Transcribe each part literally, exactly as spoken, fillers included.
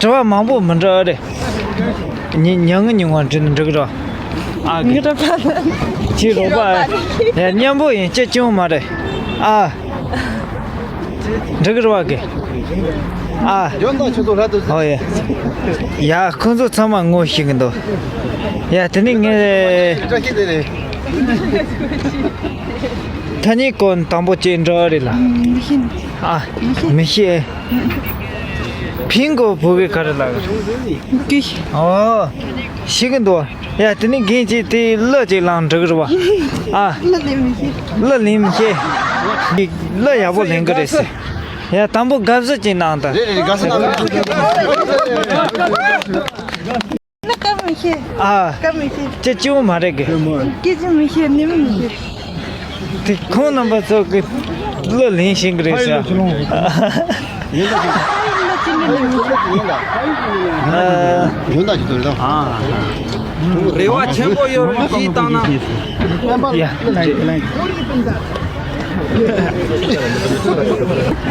དྲི་བ་མང་པོ་མི་འདྲི་རེད། ཉི་ཉི་ངི་ཉི་ངོ་འདྲི་ནི་འགྲིག་རོགས། ཨ་ངི་རོགས་པ། ཁྱི་རོགས་པ། ཡ་མཉམ་པོ་ཡིན་ཅི་ཅུང་མ་རེད། ཨ། འགྲིག་རོགས་གི། ཨ། ཡོན་དང་ཁྱོད་ཚོ་ལྷ་དུ། ཨོ་ཡ། ཡ་ཁོང་ཚོ་ཚང་མ་ངོ་ཤེས་གི་འདུག་ཡ་དེ་ནི་ངས། བཀྲ་ཤིས་བདེ་ལེགས། ཐ་སྙད་ཀུན་དང་པོ་ཅེས་འགྲོ་རེད་ལ། མི་ཤེས། ཨ། མི་ཤེས། ཕིང་གོ་བོད་སྐད་ག་རེ་ལབ། ཀི། ཨོ། ཤེས་གི་འདུག་ཡ་དེ་ནི་རྒན་གྱིས་དེ་གླུ་ཅིག་བླངས་འགྲིག་རེད་བ། ཨ། གླུ་ལེན་མི་ཤེས། གླུ་ལེན་མི་ཤེས། གླུ་ཡག་པོ་ལེན་གི་རེད་ཟེར། ཡ་དང་པོ་དགའ་བསུ་ཅིག་གནང་དང་། རེད་རེད་དགའ་བསུ་གནང་། ལ་ཀ་མི་ཤེས། ཨ། ཀ་མི་ཤེས། ཅི་ཅུང་མ་རེད་གི། སྐད་ཅིག་མི་ཤེས་ནི་མི་ཤེས། དེ་ཁོང་རྣམ་པ་ཚོ་གི་གླུ་ལེན་ཤེས་གི་རེད་ཤག་ཡིན་ལ་ཅི་མི་ལེན་མི་ཤེས། ཨ། ཡོན་ཏན་ཞིག་ཏུ་རེད་དོ། རེ་བ་ཆེན་པོ་ཡོད་རུང་ཅི་བཏང་ན། ཡ།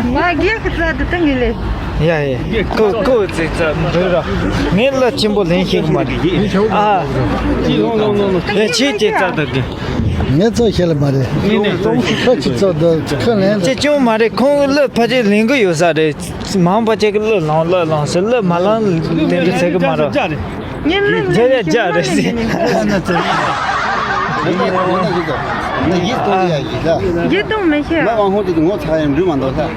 ང་རྒྱལ་གྱི་རྩ་དུ་བཏང་གི་ལེ། ཡ་ཡ། ཀོ་ཀོ་ཙི་ཙི་འགྲོ་ར། ངས་གླུ་ཆེན་པོ་ལེན་ཤེས་གི་མ་རེད། ཨ། ཡ་ཁྱེད་ཀྱིས་རྩ་དུ་གི། ངས་ཚོ་ཤེས་ལ་མ་རེད། ངས་ནས་ཚོ་ཤེས། ཁ་ཅིག་ཚོ་འདི་ཁ་ལེན། ཅི་ཅུང་མ་རེད། ཁོང་གི་གླུ་ཕལ་ཆེར་ལེན་གི་ཡོད་ས་རེད། མང་པོ་ཅིག་གི་གླུ་བླངས་གླུ་བླངས་ཟེར། གླུ་མ་བླངས་དེ་འདྲ་ཟེར་གི་མ་རེད། ངས་གླུ་རྒྱ་ཡ་རྒྱ་རེད་ཟེར། ཡིད་གཏོང་ཡ་ཡིད་ལ། ཡིད་གཏོང་མི་ཤེས། མ་དབང་ཧོང་དེ་ངོ་ཚ་ཡང་འགྲུལ་མ་འདུག་ས།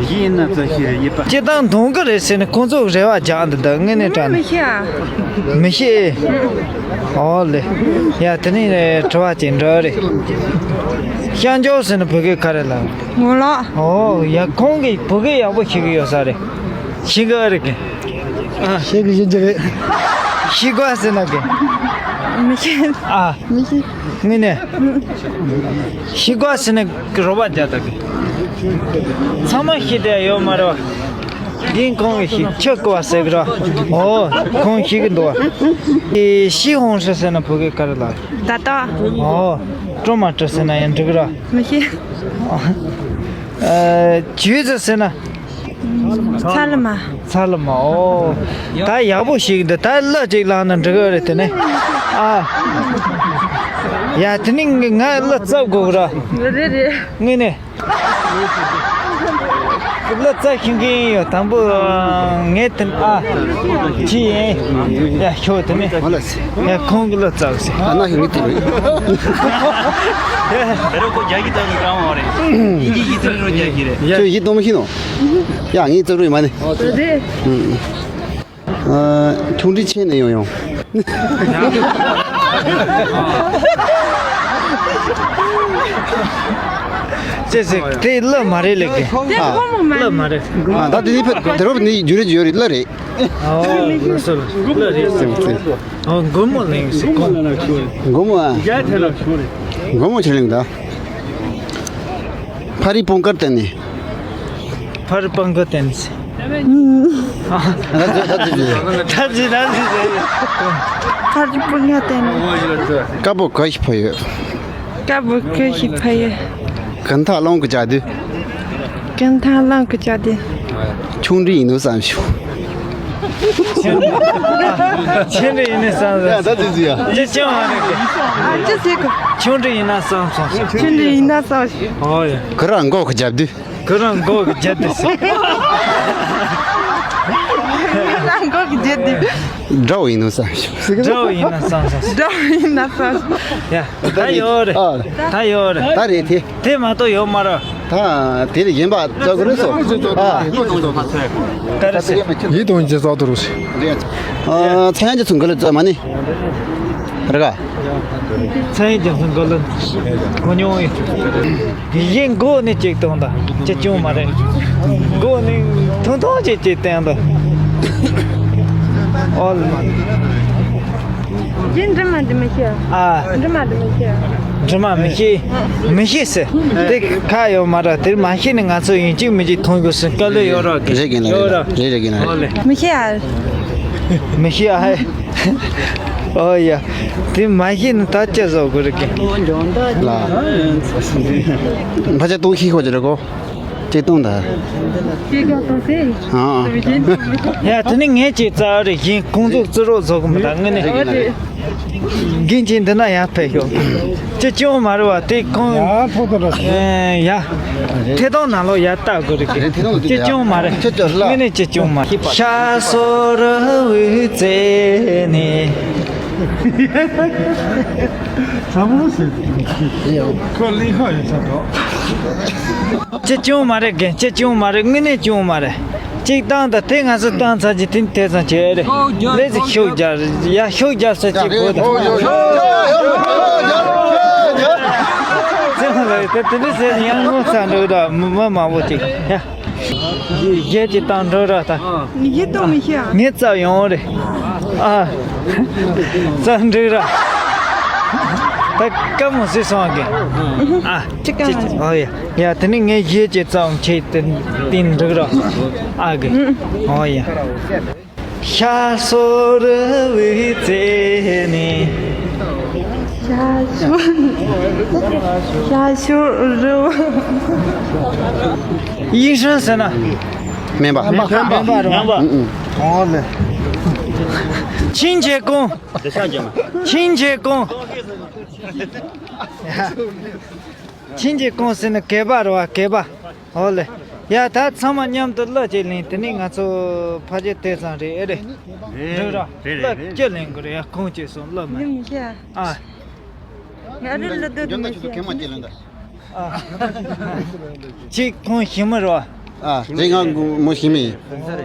ཡིན་ན་ཚོ་ཤེས་ཡིད་པ། སྤྱིར་བཏང་གཏོང་གི་རེད་ཟེར་ནས་ཁོང་ཚོ་རེ་བ་རྒྱག་འདི་འདི་དངོས་གནས་དྲང་མི་ནས་ཤེས་ཨ། མི་ཤེས། ཨོ་ལེ། ཡ་དེ་ནས་དྲི་བ་ཅིག་འདྲི་རེད། ཤང་ཇོ་ཟེར་ནི་བོད་སྐད་ག་རེ་ལབ། ངོ་ལོག་ཨོ་ཡ་ཁོང་གིས་བོད་སྐད་ཡག་པོ་ཤེས་གི་ཡོད་ས་རེད། ཤེས་གི་རེད་གི། ཤེས་གི་ཤེས་ཀྱི་རེད། ཤེས་གོ་ཟེར་ན་གི། མི་ཤེས། ཨ། མི་ཤེས། ངས་ནས། ཤེས་གོ་ཟེར་ནས་རོགས་པ་རྒྱག་ད་གི། ཚང་མ་ཤེས་བསྡད་ཡོད་མ་རེད་བ། འདིན་ཁོང་གིས་ཤེས། ཁྱོད་གོ་བ་ཟེར་གི་ར། ཨོ། ཁོང་ཤེས་གི་འདུག་བ། ཨེ་ཤི་ཧོང་ཧྲི་ཟེར་ན་བོད་སྐད་ག་རེ་ལབ། ད་ལྟ། ཨོ། ཀྲོ་མ་ཀྲི་ཟེར་ན་ཡང་འགྲིག་གི་ར། མི་ཤེས། ཨ། ཇུས་ཙི་ཟེར་ན། ཚ་ལ་མ། ཚ་ལ་མ་ཨོ། ད་ཡག་པོ་ཞིག་འདི་ད་གླུ་ཅིག་བླངས་ན་འགྲིག་གི་རེད་དེ་ནས། ཨ། ཡ་དེ་ནི་ང་གླུ་བཙབ་དགོས་གི་ར། རེད་རེད། ངས་ནས། གླུ་བཙབ་ཤེས་མཁན་ཡོད་དང་པོ་ངས་དེ་ཨ། ཅི་ཡིན། ཡ་ཤོག་དེ་ནས། ཡ་ཁོང་གི་གླུ་བཙབ་ཟེར། ཨ་ན་ཤི་ངི་ཏི་རུ། དེ་རུ་ཁོ་རྒྱ་གི་ཏང་གི་ཀ་མ་རེད། ཡི་གི་ཡི་ཏི་རུ་རྒྱ་གི་རེད། ཁྱོད་ཡི་གཏོང་མི་ཤེས་ནོ། ཡ་ངས་བཙབ་རུ་ཡི་མ་ནི། རེད། ཨ། ཆུང་འདྲིས་ཆེ་ནས་ཡོང་ཡོང་། ཅེས་ཟེར་དེ་གླུ་མ་རེད་ལབ་གི། དེ་ཨ། ཁོ་མོ་མ་གླུ་མ་རེད། ཨ་ད་དེ་ནི་ཕེ་དེ་རོབ་ནི་ཡུ་རེད་ཡུ་རེད་གླུ་རེད། ཨོ་ལགས་སོ་ལགས་སོ་གླུ་རེད་ཟེར་ཟེར། ཨོ་མགོན་མོ་གླིང་ཟེར་ཁོ། མགོན་མོ་ཨ། མགོན་མོ་ཆེ་གླིང་ད། ཕ་རི་པོང་ཀར་བསྟན་ནས། ཕ་རི་པང་ཀ་བསྟན་ནས། ད་ཅི་ད་ཅི་ཟེར། ཕ་རི་པང་ཀ་བསྟན་ནས། དཀར་པོ་ག་ཞིག་ཕ་ཡོད། དཀར་པོ་ག་ཞིག་ཕ་ཡོད། གན་ཐག་རླུང་གིས་བཅག་དུས། གན་ཐག་རླུང་གིས་བཅག་དུས། ཆུང་འདྲིས་ཡིན་ནོ་བསམ་བྱུང་། ཆེ་འདྲ་ཡིན་ནི་བསམ་ཡ་ད་ཅི་ཟེར་ཡ། ཅི་ཅང་མ་རེད་གི། ཨ་ཅི་ཟེར་གི། ཆུང་འདྲ་ཡིན་ན་བསམ་སོང་། ཆུང་འདྲ་ཡིན་ན་བསམ། ཨོ་ཡ། ཁོ་རང་མགོ་གི་རྒྱབ་དུས། ཁོ་རང་མགོ་གི་རྒྱབ་དུས་ཟེར། ཁོ་རང་མགོ་གི་རྒྱབ་དུས། དགྲ་བོ་ཡིན་ནོ་བསམ་ཞིག་དགྲ་བོ་ཡིན་ན་བསམ་སོང་། དགྲ་བོ་ཡིན་ན་བསམ། ཡ་ད་ཡོད་རེད། ཨ། ད་ཡོད་རེད། ད་རེད་དེ། དེ་མ་གཏོགས་ཡོད་མ་རེད། ད་དེ་ལས་གཞན་པ་ཙག་གི་རེད་སོ། ཨ། ག་རེ་ཟེར། ཡིད་དང་རྗེས་ཚོགས་དུ་རུ་ཞིག་ཨ། ཚ་ཡང་གྱི་ཚུན་ག་ལ་ཙག་མ་ནི། རེད་ག་ཚ་ཡང་གྱི་ཚུན་ག་ལ་གོ་མྱོང་ཡིན། གཞན་མགོ་ནི་གཅིག་གཏོང་དང་གཅིག་ཅུང་མ་རེད། མགོ་ནི་ཐུང་ཐུང་ཅིག་གཅིག་བསྟན་དང་། ཨོལ། རྒྱན་འདྲི་མ་འདི་མི་ཤེས། ཨ། འདྲི་མ་འདི་མི་ཤེས། འདྲི་མ་མི་ཤེས། མི་ཤེས་ཟེར། དེ་ཁ་ཡོད་མ་ར་དེར་མ་ཤེས་ནས་ང་ཚོ་ཡིན་གཅིག་མིན་གཅིག་མཐོང་དགོས་སུ་དཀའ་ལས་ཡོད་ར་གི། རེད་གི་ན་ཡོད་ར། རེད་རེད་གི་ན་རེད། མི་ཤེས་ཨ། མི་ཤེས་ཨ་ཧེ། ཨོ་ཡ། དེ་མ་ཤེས་ནས་ད་ཅི་བཟོ་དགོས་རེད་གི། ལ། ཕ་ཆ་གཏོང་ཤེས་ཁོ་ཅི་རེད་གོ། ཅི་གཏོང་ད། ཅི་གཏོང་ཟེར། ཨ་ཨ། ཡ་དེ་ནི་ངས་ཅིག་རྩ་རེ་བཞིན་ཁོང་ཚོ་རྩི་རོགས་བཟོ་གི་མི་དང་ངས་ནི། རྒན་ཅིག་འདི་ན་ཡར་ཕེབས་ཤོག་ཅི་ཅུང་མ་རེད་བ་དེ་ཁོང་། ཡ་ཐོག་ཏུ་ར། ཡ། ཐད་གཏོང་ནང་ལོགས་ཡར་ལྟ་དགོས་རེད་གི། ཅི་ཅུང་མ་རེད། ངས་ནི་ཅི་ཅུང་མ་རེད། ཤ་སོར་བུ་ཙེ་ནི། ཁོ་ལིང་ཁ་ཡོད་ས་འགྲོ། ཅི་ཅུང་མ་རེད་རྒན། ཅི་ཅུང་མ་རེད། དངོས་གནས་ཅུང་མ་རེད། གཅིག་བཏང་དང་དེ་ང་ཚོ་བཏང་ཚར་གྱི་དེ་དེ་ཙམ་བྱས་རེད། ལས་ཚིག་ཤུགས་རྒྱག་ཡ་ཤུགས་རྒྱག་ས་གཅིག་བོ་དང་། ཚེ་མ་ལ་དེ་དེ་འདྲ་ཟེར་ཡང་ངོ་ཚ་འགྲོ་དང་མི་མ་མང་པོ་ཅིག་ཡ། གཞས་ཀྱི་བཏང་འགྲོ་ར་ད། ངས་གཏོང་མི་ཤེས། ངས་རྩ་ཡོང་རེད། ཨ། རྩ་འགྲིག་ར། ད་སྐམ་མོ་ཟིག་སོང་གི། ཨ། ཅི་སྐམ་མོ་ཟིག་ཨོ་ཡ། ཡ་དེ་ནི་ངས་གཞས་ཀྱི་རྩ་བོ་ཆེ་དེ་དེ་འགྲིག་ར། ཨ་གི། ཨོ་ཡ། ཤ་སོ་རི་བའི་རྩེ་ནས། ཤ་ཤོ། ཤ་ཤོ་རི་བོ། ཡིན་ཧྲན་ཟེར་ན། སྨན་པ། སྨན་པ། སྨན་པ་རེད་བ། ཨང་། ཨོ་ལེ། ཆིན་ཅེ་ཀོང་། ཆིན་ཅེ་ཀོང་། ཆིན་ཅེ་ཀོང་ཟེར་ན་གད་པ་རེད་བ། གད་པ། ཨོ་ལེ། ཡ་ད་ཚང་མ་མཉམ་དུ་གླུ་ཅིག་ལེན། དེ་ནས་ང་ཚོ་ཕལ་ཆེར་དེ་ཙམ་རེད། ཨེ་རེད། རེད་ར། རེད་རེད། གླུ་ཅི་ལེན་དགོས་རེད། ཡ་ཁོང་ཅིག་སོང་གླུ་མེད། ཡིན་མི་ཤེས། ཨ། ང་རེ་གླུ་དེ་མི་ཤེས། ཨ། ཅིག་ཁོང་ཞི་མི་རེད་བ། ཨ་རེད། ང་མོ་ཞི་མི་ཡིན།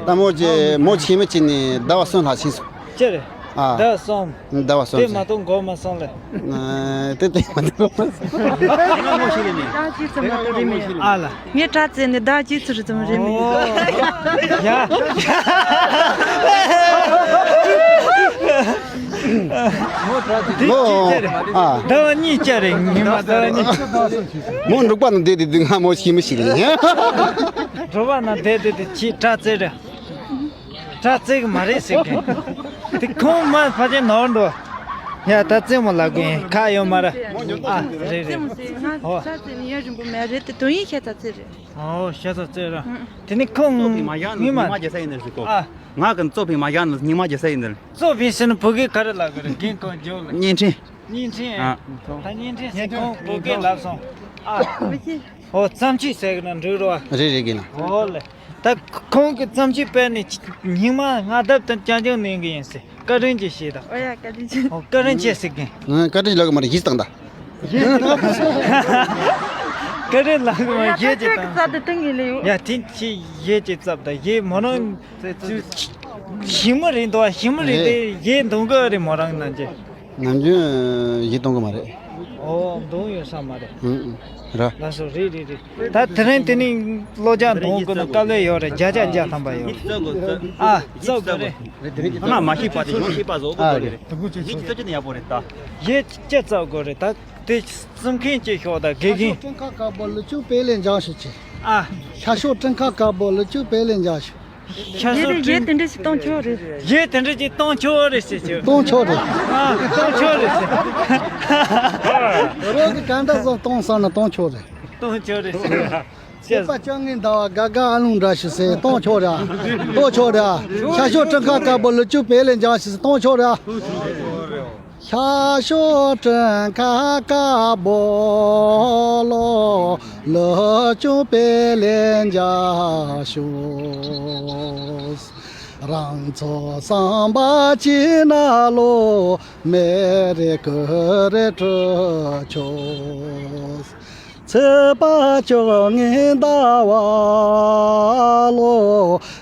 ད་མོ་ཅེ་མོ་ཞི་མི་ཅིག་ནས་ཟླ་བ་གསུམ་ལྷག་ཕྱིན་སོང་། ཅི་རེད། ཨ། ཟླ་གསུམ། ཟླ་བ་གསུམ་དེ་ཕྱིན། མ་གཏོགས་འགོར་མ་སོང་ལེ། ཨ། དེ་དེ་མ་གཏོགས་འགོར་མ་སོང་། ད་ཅི་ཙམ་མ་གཏོགས་རེད་མི། ཨ་ལ། ངས་དྲ་ཙེ་ནས་ཟླ་གཅིག་ཙམ་རེད་ཙམ་རེད་མི། ཨོ། ཡ། དེ་ཅི་ཅི་རེད། ཨ། ཟླ་བ་གཉིས་ཅི་རེད། ཉི་མ་ཟླ་བ་གཉིས། མོ་འབྲོག་པ་ནང་བསྡད་དེ་དུས་ང་མོ་ཞི་མི་ཞིག་རེད། འབྲོག་པ་ནང་བསྡད་དེ་དུས་ཅི་དྲ་ཙེ་རེད། དྲ་ཙེ་གི་མ་རེད་ཟེར་གི། དེ་ཁོང་མ་ཕ་ཆེན་ནོར་འགྲོ། ཡ་ད་རྩེད་མོ་ལབ་གི་ཡིན། ཁ་ཡོད་མ་རེད། ཨ་རེད་རེད། རྩེད་མོ་ཟེར་ང་ཨོ། དྲ་ཙེ་ནི་ཡུན་རིང་པོ་མེད་རེད་དེ་དོན་ཡིན་ཤ་ཚ་ཙེ་རེད། ཨོ་ཤ་ཚ་ཙེ་ར། ཨང་། དེ་ནི་ཁོང་ཙོ་ཕིང་མ་བཞག་ན་ཉི་མ་རྒྱལ་ས་ཡིན་ནི་ཟེར་གོ། ཨ། ང་གི་ཙོ་ཕིང་མ་བཞག་ན་ཉི་མ་རྒྱལ་ས་ཡིན་ནི། ཙོ་ཕིང་ཟེར་ན་བོད་སྐད་ག་རེ་ལབ་གི་རེད། རྒན་ཁོང་འཇོག་ལ། བརྙན་འཕྲིན། བརྙན་འཕྲིན། ཨ། ད་བརྙན་འཕྲིན་ཟེར་ཁོང་བོད་སྐད་ལབ་སོང་། ཨ། མི་ཤེས། ཨོ་བརྩམས་ཆོས་ཟེར་གི་ན་འགྲིག་རོ། རེད་རེད་རྒན་ལགས། ཨོ་ལེ། ད་ཁོང་གི་བརྩམས་ཆོས་སྤེལ་ནས་ཉི་མ་ལྔ་ལྡབ་དང་རྐྱང་རྐྱང་ལེན་གི་ཡིན་ཟེར། བཀའ་དྲིན་ཆེ་ཞེས་དང་། ཨོ་ཡ་བཀའ་དྲིན་ཆེ། ཨོ་བཀའ་དྲིན་ཆེ་ཟེར་གི། ང་བཀའ་དྲིན་ལབ་གི་མ་རེད། གཞས་བཏང་ད། བཀའ་དྲིན་ལབ་གི་མ་རེད། གཞས་ཅིག་བཏང་། ས་དེ་བཏང་གི་ལེ་ཡོད། ཡ་དེ་ཆེ་གཞས་ཅིག་བརྩམས་ད། གཞས་མོ་རང་ཞི་མི་རེད་འདུག་ཞི་མི་རེད་དེ། གཞས་འདོན་གི་རེད་མོ་རང་ནང་ཆེ། ནམ་རྒྱུན་གཞས་གཏོང་གི་མ་རེད། ཨོ་གཏོང་ཡོད་ས་མ་རེད། ཨུ་ཨུ། ར། ལགས་སོ། རེད་རེད་རེད། ད་དེ་རིང་དེ་ནི་གློ་ཇག་གཏོང་དགོས་ན་དཀའ་ལས་ཡོད་རེད། བརྒྱ་ཆ་བརྒྱ་ཐམ་པ་ཡོད་རེད། ཨ་རྩོད་དགོས་རེད། ཐ་ན་མ་ཤེས་པ་དེ་ཡང་ཤེས་པ་བཟོ་དགོས་རེད། ཡིད་ཀྱི་རྩོད་ཀྱི་ནི་ཡག་པོ་རེད་ད། གཞས་ཅི་རྩོད་དགོས་རེད་ད། དེ་རྩོམ་མཁན་ཅིག་ཤོག་ད་དགེ་རྒན། ཁ་ཤོག་ཀྲུང་ཁ་དཀར་པོ་ལི་ཅུང་པེ་ལེ་འཇང་ཞུ་ཆེ། ཨ། ཁ་ཤོག་ཀྲུང་ཁ་དཀར་པོ་ལི་ཅུང་པེ་ལེ་འཇང་ཞུ། ཤ་ཤོ་གཞས་དེ་གཞས་དེ་འདྲ་ཞིག་གཏོང་ཆོག་རེད། གཞས་དེ་འདྲ་ཞིག་གཏོང་ཆོག་རེད་ཟེར་ཆོག་གཏོང་ཆོག་རེད། ཨ་གཏོང་ཆོག་རེད་ཟེར། རོགས་ཀྱི་ག་འདྲ་བཟོ་གཏོང་བསམ་ན་གཏོང་ཆོག་རེད། གཏོང་ཆོག་རེད་ཟེར། ཚེས་པ་བཅོ་ལྔའི་ཟླ་བ་དགའ་དགའ་ཨ་ལུང་འདྲ་ཞིག་ཟེར། གཏོང་ཆོག་རེད། གཏོང་ཆོག་རེད། ཤ་ཤོ་ཀྲུང་ཁ་དཀར་པོ་ལི་ཅུང་པེ་ལེ་འཇང་ཞིག་ཟེར། གཏོང་ཆོག་རེད། ཤ་ཤོ་ཀྲུང་ཁ་དཀར་པོ་ལོ་ལི་ཅུང་པེ་ལེ་འཇང་ཞུ། རང་ཚོ་བསམ་པ་ཅི་ན་ལོ་མེ་རེ་ཀུ་རེ་དྲུད་ཆོག་ཚེས་པ་བཅོ་ལྔའི་ཟླ་བ་ལོ་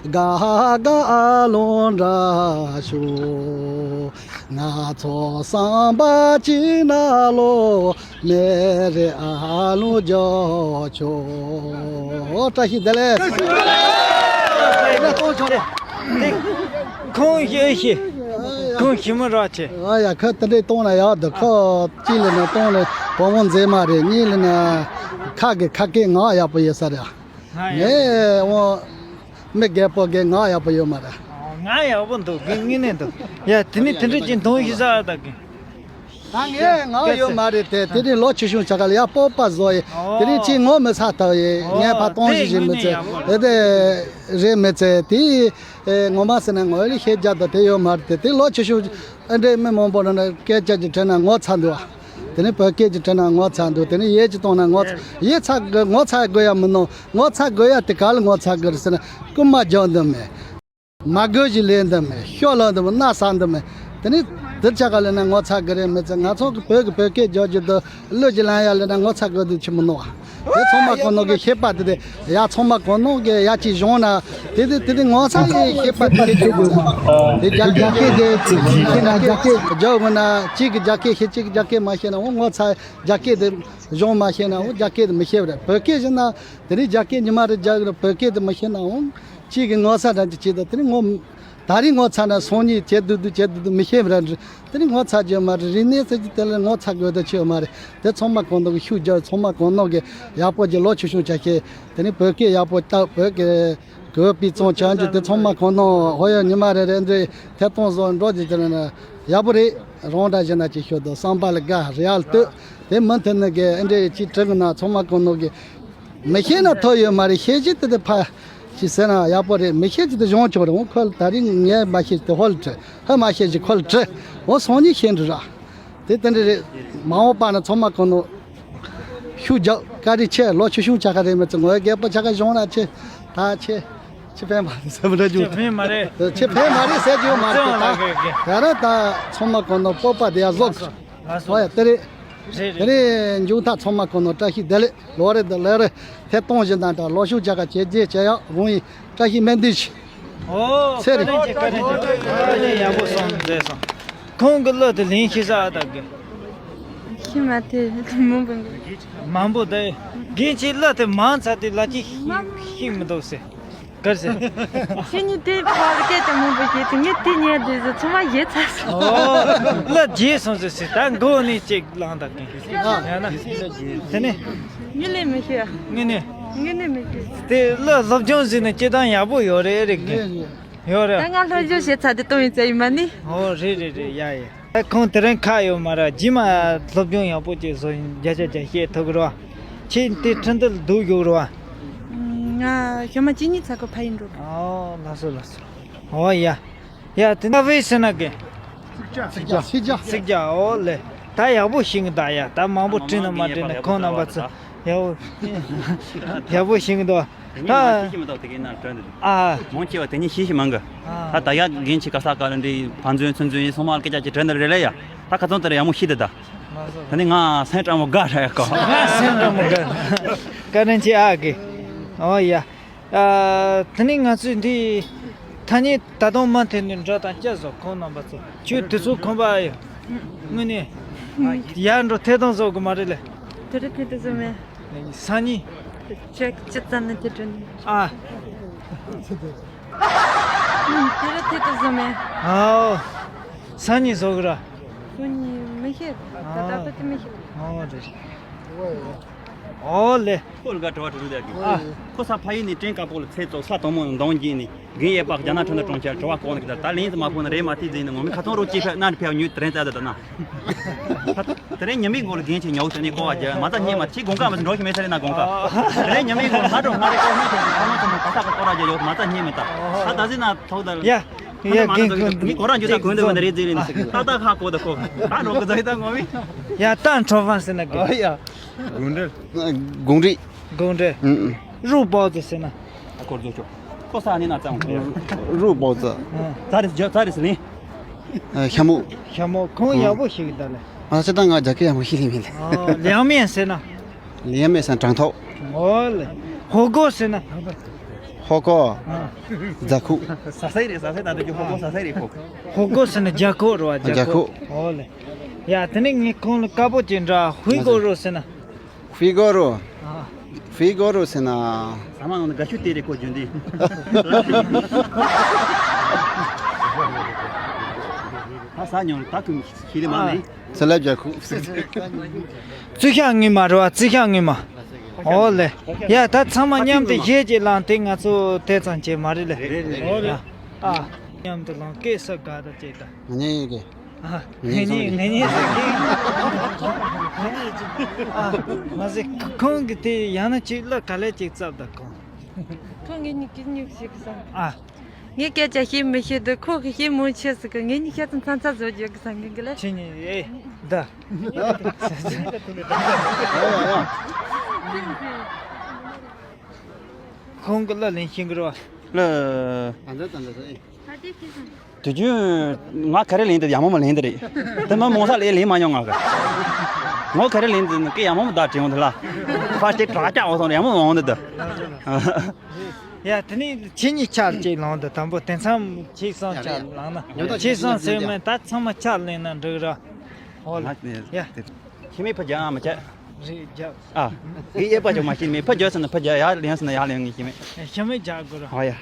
དགའ་དགའ་ཨ་ལུང་འདྲ་ཞུ། ང་ཚོ་བསམ་པ་ཅི་ན་ལོ་མེ་རེ་ཨ་ལུང་རྒྱོ་ཆོ། བཀྲ་ཤིས་བདེ་ལེགས། ཁོང་ཞེ་ཞེ། ཁོང་ཞི་མི་རོགས་ཆེ། ཨ་ཡ་ཁ་དེ་འདྲས་གཏོང་ན་ཡག་འདུག་ཁ་གཅིག་ལ་ན་གཏོང་ན་བུ་མོ་མཛེས་མ་རེད། གཉིས་ལ་ན་ཁ་གི་ཁ་སྐད་ངག་ཡག་པོ་ཡོད་ས་རེད། ངས་འོ། མི་རྒད་པོ་གི་ངག་ཡག་པོ་ཡོད་མ་རེད། ཨོ། ངག་ཡག་པོ་འདུག་གི། དངོས་གནས་འདུག་ཡ་དེ་ནི་དེ་འདྲ་ཅིག་འདོན་ཤེས་ས་ད་གི། ད་ངས་ང་ཡོད་མ་རེད་དེ། དེ་རིང་ལོ་ཆེ་ཆུང་ཆ་ག་ལ་ཡ་སྤོབས་པ་བཟོ་ཡི། དེ་རིང་ཅིག་ངོ་མི་ཚ་ཐག་ཡི། ངས་ཕ་སྟོང་ཞིག་བྱེད་མི་ཚེ་དེ་དེ་རེད་མི་ཚེ་དེ་ངོ་མ་ཟེར་ན་ངོ་ལ་ཤེས་རྒྱ་དང་དེ་ཡོད་མ་རེད་དེ། དེ་ལོ་ཆེ་ཆུང་ཨ་འདྲེ་མི་མང་པོ་རེད་ན་སྐད་ཆ་ཅིག་དྲན་ན་ངོ་ཚ་འདུག་ཨ། དེ་ནི་བོད་སྐད་ཅིག་དྲན་ན་ངོ་ཚ་འདུག་དེ་ནི་ཡིད་ཀྱི་གཏོང་ན་ངོ་ཚ་ཡིད་ཚ་དགོས་ངོ་ཚ་དགོས་ཡ་མི་ནོ། ངོ་ཚ་དགོས་ཡ་དེ་ག་ལ་ངོ་ཚ་དགོས་རེད་ཟེར་ན་རྐུན་མ་རྒྱག་འདི་མེད། མ་དགོས་ཞིག་ལས་འདི་མེད། ཤོ་ལོ་འདི་མེད། མནའ་ཟ་འདི་མེད། དེ་ནི་དེ་ཆ་ག་ལས་ན་ངོ་ཚ་གི་རེད་མི་ཚེ། ང་ཚོ་གི་བོད་ཀྱི་བོད་སྐད་རྒྱག་རྒྱུ་དུ་བློས་ཀྱི་ལན་ཡ་ལས་ན་ངོ་ཚ་དགོས་དུ་ཆི་མི་ནོ་བ། དེ་ཚང་མ་གོ་ནོ་གི་ཤེས་པ་དེ་དེ་ཡ་ཚང་མ་གོ་ནོ་གི་ཡ་གཅིག་བྱུང་ན་དེ་དེ་དེ་དེ་ངོ་ཚ་ཡི་ཤེས་པ་དེ་དེ་དགོས་མ། དེ་རྒྱ་རྒྱ་སྐད་དེ་ཤེས་ན་རྒྱ་སྐད་རྒྱག་དགོས་ན་གཅིག་གི་རྒྱ་སྐད་ཤེས་གཅིག་གི་རྒྱ་སྐད་མ་ཤེས་ན་འོ་ངོ་ཚ་རྒྱ་སྐད་དེ་གཞུང་མ་ཤེས་ན་འོ་རྒྱ་སྐད་དེ་མི་ཤེས་པ་རེད། བོད་སྐད་ཤེས་ན་དེ་ནི་རྒྱ་སྐད་ཉི་མ་རེ་རྒྱག་གི་རེད། བོད་སྐད་དེ་མི་ཤེས་ན་འོ། གཅིག་གི་ངོ་ཚ་འདྲ་གཅིག་བྱེད་དོ། དེ་ནི་ངོ་། ད་རིང་ངོ་ཚ་ན་སང་ཉིན་བྱེད་སྡུག་སྡུག་བྱེད་སྡུག་སྡུག་མི་ཤེས་པ་ར་འདྲ། དེ་ནི་ངོ་ཚ་རྒྱུ་མ་རེད། རིག་གནས་ཟེར་གྱི་དེ་ལ་ངོ་ཚ་དགོས་དོ་ཆེ་བ་མ་རེད། དེ་ཚང་མ་གང་དུ་གི་ཤུགས་རྒྱག་ཚང་མ་གང་ནོ་གི་ཡག་པོ་གྱི་ལོ་ཆུང་ཆུང་ཆ་ཤེས། དེ་ནི་བོད་སྐད་ཡག་པོ་བཏགས་བོད་ཀྱི་གོ་པི་ཙོང་བྱང་རྒྱུ་དེ་ཚང་མ་གང་ནོ་ཧོ་ཡ་ཉི་མ་རེ་རེ་འདྲ་ཐད་གཏོང་བཟོ་འགྲོ་རྒྱུ་དེ་ན་ཡག་པོ་རེད། རང་འདྲ་ཞིག་ན་ཅིག་ཤོད་དོ་བསམ་པ་ལ་དགའ་རེ་ཡག་ལྟོས། དེ་མི་མཐུན་ནི་གི་འདྲ་ཅིག་དྲི་གི་ན་ཚང་མ་གང་ནོ་གི་མི་ཤེས་ན་ཐོ་ཡོད་མ་རེད། ཤེས་ཀྱི་དེ་དེ་ཕ་ཞིག་ཟེར་ན་ཡག་པོ་རེད། མི་ཤེས་ཀྱི་དེ་གཞུང་ཆོག་རེད། འོ་ཁོ་ད་རིང་ངས་མ་ཤེས་དེ་ཧོལ་དྲི་ཧ་མ་ཤེས་ཀྱི་ཁོལ་དྲི་འོ་སང་ཉིན་ཤེས་འགྲོ་ར། དེ་དེ་འདྲ་རེད། མ་འོངས་པ་ན་ཚང་མ་གང་ནོ་ཤུགས་རྒྱག་བཀའ་དྲིན་ཆེ། ལོ་ཆུང་ཆུང་ཆ་ག་རེད་མི་ཚེ་ངོ་རྒྱལ་པོ་ཆ་ག་གཞུང་ལ་ཆེ་ད་ཆེ་ཆེ་ཕན་པ་ཟེར་བ་འདྲ་ཆེ་རྒྱུ་ཕན་མ་རེད། ཆེ་ཕན་མ་རེད་ཟེར་རྒྱུ་མ་རེད། ད་ད་ར་ད་ཚང་མ་གང་ནོ་སྤོབས་པ་དེ་ཡ་བཟོ་དགོས། ལགས་སོ། ཨོ་ཡ་དེ་རེད། རེད་དེ་རེད། རེད་མཇུག་མཐའ་ཚང་མ་གང་ནོ་བཀྲ་ཤིས་བདེ་ལེགས་ལོ་རེ་དང་ལོ་རེ་ཐད་གཏོང་བཞིན་དང་འདྲ་ལོ་ཤུགས་ཆ་ག་བྱས་རྗེས་བྱས་ཡག་རུང་ཡིན། བཀྲ་ཤིས་སྨོན་འདུན་ཞུ། ཨོ་ཚེ་རིང་། བཀའ་དྲིན་ཆེ། བཀའ་དྲིན་ཆེ། བཀའ་དྲིན་ཡག་པོ་སོང་མཛད་སོང་། ཁོང་གི་གླུ་དེ་ལེན་ཤེས་ས་ཨ་ད་གི་ཤི་མ་ཐེ་མང་པོ་འདུག་མང་པོ་དེ་རྒན་ཁྱེད་གླུ་དེ་མང་ཚ་དེ་ལ་ཅི་ཤེས་མི་འདུག་ཟེར། གར་ཟེར། ཁྱེད་གཉིས་དེ་ཕར་སྐད་ཆ་མང་པོ་བཤད་དེ་ངས་དེ་ཉལ་དུས་སུ་ཚང་མ་བརྗེད་ཚར་སོང་། ཨོ། གླུ་བརྗེད་སོང་ཟེར་ཟེར། ད་མགོ་ནས་ཅིག་བླངས་དང་གིན། ཨ། ཡང་ན། དེ་ནས། ངས་ལས་མི་ཤེས། ངས་ནས། ངས་ནས་མི་ཤེས། དེ་གླུ་སློབ་སྦྱོང་ཟེར་ན་སྤྱིར་བཏང་ཡག་པོ་ཡོད་རེད་རེད་གིན། རེད་རེད། ཡོད་རེད། ད་ང་སློབ་སྦྱོང་བྱས་ཚར་དེ་གཏོང་ཡིན་ཚར་ཡིན་མ་ནི། ཨོ་རེད་རེད་རེད། ཡ་ཡ། ད་ཁོང་དེ་རིང་ཁ་ཡོད་མ་ར་རྗེས་མ་སློབ་སྦྱོང་ཡག་པོ་ཅིག་བཟོ་ཡིན། བརྒྱ་ཆ་བརྒྱ་བཤད་ཐུབ་ཀྱི་རེད་བ། ཁྱེད་དེ་ཁྲིན་ཏུ་ལ་སྡུག་ཡོད་རེད་བ། ང་ཞོ་མ་གཅིག་གཉིས་ཚ་ཁོ་ཕ་ཡིན་འགྲོ། ཨོ་ལགས་སོ་ལགས་སོ། ཨོ་ཡ། ཡ་དེ་ན་བའི་སེ་ན་གེ། ཚིག་རྒྱ། ཚིག་རྒྱ། ཚིག་རྒྱ་ཨོ་ལེ། ད་ཡག་པོ་ཤེས་ཀྱི་ད་ཡ། ད་མང་པོ་དྲིས་ན་མ་དྲིས་ན་ཁོང་རྣམ་པ་ཚོ་ཡག་པོ་ཡག་པོ་ཤེས་ཀྱི་འདུག་དེ་ནས་ད་ང་ཤེས་ཤེས་མི་འདུག་དེ་གའི་ནང་དྲན་འདུག་ཨ། མང་ཆེ་བ་དེ་ནས་ཤེས་ཤེས་མང་གི་ཨ། ད་ད་ཡ་རྒན་ཆེ་ག་ས་ག་ལ་འདྲི་ཕན་ཚུན་ཚུན་ཚུན་ཡིན་སོང་མ་སྐད་ཆ་ཅིག་དྲན་འདུག་རེད་ལེ་ཡ། ད་ཁ་ཚོན་དེར་ཡག་མོ་ཤེས་འདུག་ད། ད་ནི་ང་སེམས་སྤྲང་མོ་དགའ་ཧྲ་ཡ་གོ་ང་སེམས་སྤྲང་མོ་དགའ། བཀའ་དྲིན་ཆེ་ཨ་གི་ཨོ་ཡ། ཨ། ད་ནི་ང་ཚོས་འདི་ཐ་སྙད་ད་དུང་མ་ཐེ་ནི་འདྲ་དང་སྐྱ་བཟོ་ཁོང་རྣམ་པ་ཚོ་ཁྱོད་དུས་ཚོད་ཁོམ་པ་ཡོད། དངོས་གནས་ཡར་འགྲོ་ཐད་གཏོང་བཟོ་དགོས་མ་རེད་ལེ། དེ་རིང་ཐད་གཏོང་བཟོ་མེད། སང་ཉིན། ཅེག་ཅི་ཙམ་ནས་དེ་དྲན། ཨ། དེ་རིང་ཐད་གཏོང་བཟོ་མེད། ཨའོ། སང་ཉིན་བཟོ་གི་ར། སང་ཉིན་མི་ཤེས། ད་ལྟ་དེ་མི་ཤེས། ཨོ་རེད། ཨོ་ལེ། ཁོ་ལ་དྲི་བ་དྲི་རུ་དེ་གི་ཨ། ཁོ་ས་ཕ་ཡུལ་ནས་ཀྲེང་ཀ་པོ་ལ་ཚེ་བཙོག་ས་དང་མོ་འདང་རྒྱས་ནས་རྒན་ཡེ་པག་རྒྱ་ནག་ཁྲོད་ན་གྲོང་ཁྱེར་དྲི་བ་ཀོ་ནི་གི་ད་ད་ལན་ཡིན་ཙམ་མ་ཕོག་ན་རེད་མ་ཐིག་ཟིན་ནི་ངོ་མི་ཁ་ཚོང་རོ་ཅི་ཕེ་ན་ནི་ཕེ་ཉུས་དྲན་ཙ་ད་ད་ན། དེ་རིང་ཉི་མའི་མགོ་ལ་རྒན་ཆེ་ཉའུ་དེ་ནས་ཀོ་བ་རྒྱ་མ་ཚ་སྙེ་མ་ཁྱི་དགོང་ཀ་མ་འགྲོ་ཁྱི་མེད་ས་རེད་ན་དགོང་ཀ་དེ་རིང་ཉི་མའི་མགོ་ལ་ང་འགྲོ་ང་རེ་ཀོ་མི་ཐོག་ཁ་མ་ཚོ་མ་ག་ས་ག་ཀོ་ར་རྒྱ་ཡོད་མ་ཚ་སྙེ་མེད་ད་ད་ད་ཟིན་ན་ཐོག་ད་ཡ། ཡ་རྒན་ཁོང་ངས་ཁོ་རང་རྒྱུ་ད་གོན་འདོད་པ་འདི་རེད་ཟེར་ནས་ཏག་ཏག་ཧ་གོ་ད་ཁོ་ད་ནོ་གི་ཛའི་ད་ངོ་མི། ཡ་ཏང་ཁྲོ་ཧྥང་ཟེར་ན་དགོས། ཨ་ཡ། གུང་རེ། གུང་རེ། གུང་རེ། ཨུ་ཨུ། རུ་པའོ་ཙི་ཟེར་ན། ཨ་ཁོར་རྫོགས་ཆོག་ཁོ་ས་ནི་ན་ཙང་ཁོ། རུ་པའོ་ཙི། ཙ་རེ་ཟེར་ཙ་རེ་ཟེར་ནི། ཤ་མོ། ཤ་མོ་ཁོང་ཡག་པོ་ཤེས་ཀྱི་ད་ལེ། ང་ཚོ་ད་ང་རྒྱ་སྐད་ཡག་པོ་ཤེས་ལེ་མིན་ལེ། ལིའང་མེན་ཟེར་ན། ལིའང་མེན་ཟེར་ན་གྲངས་ཐོ། ཨོ་ལེ། ཧོ་གོ་ཟེར་ན། ཧོ་གོ། ཨ། རྫ་ཁུག་ཟ་སའི་རེད་ཟ་སའི་ད་ལྟ་ཀྱི་ཧོ་གོ་ཟ་སའི་རེད་ཧོ། ཧོ་གོ་ཟེར་ན་རྒྱ་ཁོག་རེད་བ་རྒྱ་ཁོག་ཨོ་ལེ། ཡ་དེ་ནས་ངས་ཁོང་ལ་དཀར་པོ་ཅན་འདྲ་ཧུའི་གོ་རོ་ཟེར་ན། ཧུའི་གོ་རོ། ཨ། ཧུའི་གོ་རོ་ཟེར་ན། ཟ་མ་ནང་ན་དགའ་ཤུ་དེ་རེད་ཁོ་རྒྱུན་ལྡན། ད་ཟ་མྱོང་ད་ཁུ་ཤི་ལི་མ་ནི། ཚེ་ལབ་རྒྱ་ཁུ། ཙི་ཤ་ངི་མ་རེད་བ་ཙི་ཤ་ངི་མ། ཨོ་ལེ། ཡ་ད་ཚང་མ་མཉམ་དུ་གཞས་ཅིག་བླངས་ཏེ་ང་ཚོ་དེ་ཙམ་བྱས་མ་རེད་ལེ། ཨོ་ལེ། ཨ། མཉམ་དུ་བླངས་སྐད་ས་དགའ་ད་ཅེ་ད། ང་ཉན་ཡོད་གི། ཨ། ངེད་གཉིས་ངེད་གཉིས་ཟེར་གི། ཨ། མ་ཟད་ཁོང་གིས་དེ་ཡང་ན་ཅིག་གླུ་ག་ལེར་ཅིག་བཙལ་ད་ཁོང་། ཁོང་ངེད་གཉིས་ཀྱི་གཉིས་ཤིག་བསམ། ཨ། ངས་སྐད་ཆ་བཤད་མི་ཤེས་འདུག་ཁོ་གིས་བཤད་མང་ཆེ་ཟིག་གི། ངེད་གཉིས་ཤ་ཚ་ཚ་ཚ་བཟོ་རྒྱུ་གི་བསམ་གི་གི་ལེ། ཁྱེད་གཉིས་ཨེ་ད། ཁོང་གི་གླུ་ལེན་ཤེས་གི་རེད་བ། གླུ། ད་འདི་ད་འདི་ད་ཨེ། དུས་རྒྱུན་ང་ག་རེ་ལེན་དུས་ཡག་མོ་མ་ལེན་དུ་རེད། དེ་མ་མོ་ས་ལས་ལེན་མ་མྱོང་ང་ག་ངོ་ག་རེ་ལེན་དུས་ནི་ཀི་ཡག་མོ་མ་ད་དྲན་འོང་དུ་ལ། ཕ་སྟེ་དྲག་ཀྱག་འོ་སོང་ཡག་མོ་མ་འོང་དུ་དུ། ཡ་དེ་ནི་ཁྱེད་གཉིས་ཆར་ཅིག་ལངས་དུ་དང་པོ་དེ་མཚམས་ཁྱེད་སང་ཆར་ལངས་ན། ཁྱེད་སང་ཟེར་མེད་ད་ཚང་མ་ཆར་ལེན་ན་འགྲིག་ར། ཧོ་ལ། ཡ། ཁྱེད་མེད་ཕ་རྒྱ་ཨ་མ་ཆ། རེད་རྒྱབ། ཨ། ངའི་ཡེ་པ་ཅོ་མ་ཤེས་མེད་ཕ་རྒྱ་ཟེར་ན་ཕ་རྒྱ་ཡ་ལེན་ཟེར་ན་ཡ་ལེན་ངེས་ཤེས་མེད། ཤ་མེད་རྒྱག་དགོས་ར། ཨ་ཡ།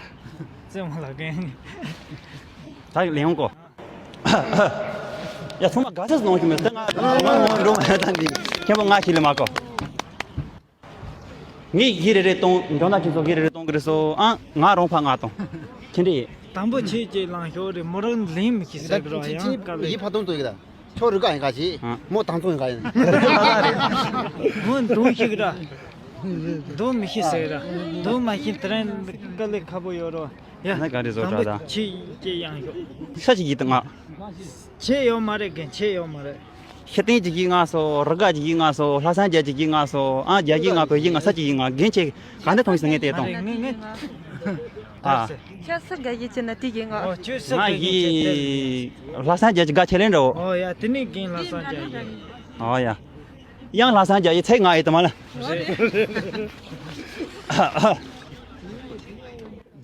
རྩེ་མོ་ལ་གན། ད་ལེན་ཡོང་གོ། ཡ་ཚང་མ་དགའ་སེམས་ནང་ཞུ་མེད་ད་ང་ང་ངོ་འགྲོ་མ་ད་འདི་ཁྱེད་པོ་ང་ཤི་ལེ་མ་གོ། ངས་གི་རེ་རེ་གཏོང་འཇོན་ན་ཁྱེད་ཚོ་གི་རེ་རེ་གཏོང་གི་རེད་སོ་ཨང་ང་རོང་ཕ་ང་གཏོང་། ཁྱེད་འདྲི། དང་པོ་ཆེ་ཅེ་ལང་ཤོ་རེ་མོ་རང་ལིང་མི་ཁྱི་ཟེར་གི་རོ་ཡང་དཀའ་ལས། ཡི་ཕ་གཏོང་གཏོང་གི་ད། ཁྱོད་རུ་ག་ཡིན་ག་ཅི། ཨ། མོ་དང་ཚོང་ཡིན་ག་ཡིན། མོ་འདུང་ཤི་གི་ར། འདུང་མི་ཤི་ཟེར་ར། འདུང་མ་ཤི་དེ་རིང་དཀའ་ལས་ཁག་པོ་ཡོད་རོ། ཡ། ན་ག་རེ་བཟོ་གྲྭ་དང་། ཆི་ཀྱེ་ཡང་ཤོ། ཤ་ཅིག་ཡིད་དང་ང་། ཆེ་ཡོད་མ་རེད་གན་ཆེ་ཡོད་མ་རེད། ཤི་སྟེང་ཅིག་ཡིད་ང་སོ་རི་ག་ཅིག་ཡིད་ང་སོ་ལྷ་སང་རྒྱ་ཅིག་ཡིད་ང་སོ་ཨ་རྒྱ་ཡིད་ང་བོད་ཡིད་ང་ས་ཅིག་ཡིད་ང་གན་ཆེ་ག་འདི་མཐོང་ཤི་ངེས་དེ་མ་དང་། རེད་ངས་ངས། ཨ། ཁྱོད་སུ་དགའ་ཡི་ཆེ་ན་དེ་ཡིན་ང་། ཨོ་ཁྱོད་སུ་ང་དགའ་ཡི་ཆེ་ཡི་ལྷ་སང་རྒྱ་ཅིག་དགའ་ཆེ་ལེན་འགྲོ། ཨོ་ཡ་དེ་ནི་རྒན་ལྷ་སང་རྒྱ་ཡི། ཨོ་ཡ། ཡང་ལྷ་སང་རྒྱ་ཡི་ཚེ་ང་ཡི་དུ་མ་ལ།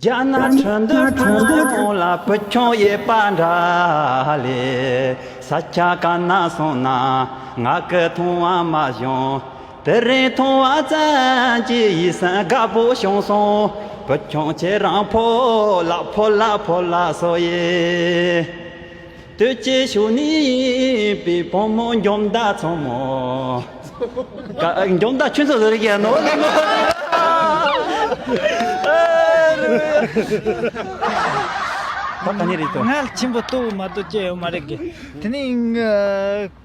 རྒྱ་ན་ཁྲི་འདུ་ཁྲི་འདུ་གོང་ལ་བུ་ཆུང་ཡེ་པ་འདྲ་ལེ། ས་ཆ་ག་ན་སོང་ན་ང་གི་མཐོང་བ་མ་བྱུང་། དེ་རིང་མཐོང་བ་ཙམ་གྱིས་ཡིད་སེམས་དགའ་པོ་བྱུང་སོང་། བུ་ཆུང་ཁྱེད་རང་ཕོ་ལ་ཕོ་ལ་ཕོ་ལ་སོ་ཡེ། དུས་ཀྱི་ཤུལ་ནས་པའི་བུ་མོ་འཇོམས་ད་ཚང་མོ། ཀ་འཇོམས་ད་ཆུན་ཚོད་ཟེར་གྱི་ནོ་ལེ་མོ། ད་ག་ནས་རེད་དོ། ང་ལ་ཆེན་པོ་ལྟོ་མ་གཏོགས་སྐྱེ་ཡོད་མ་རེད་གི། དེ་ནས་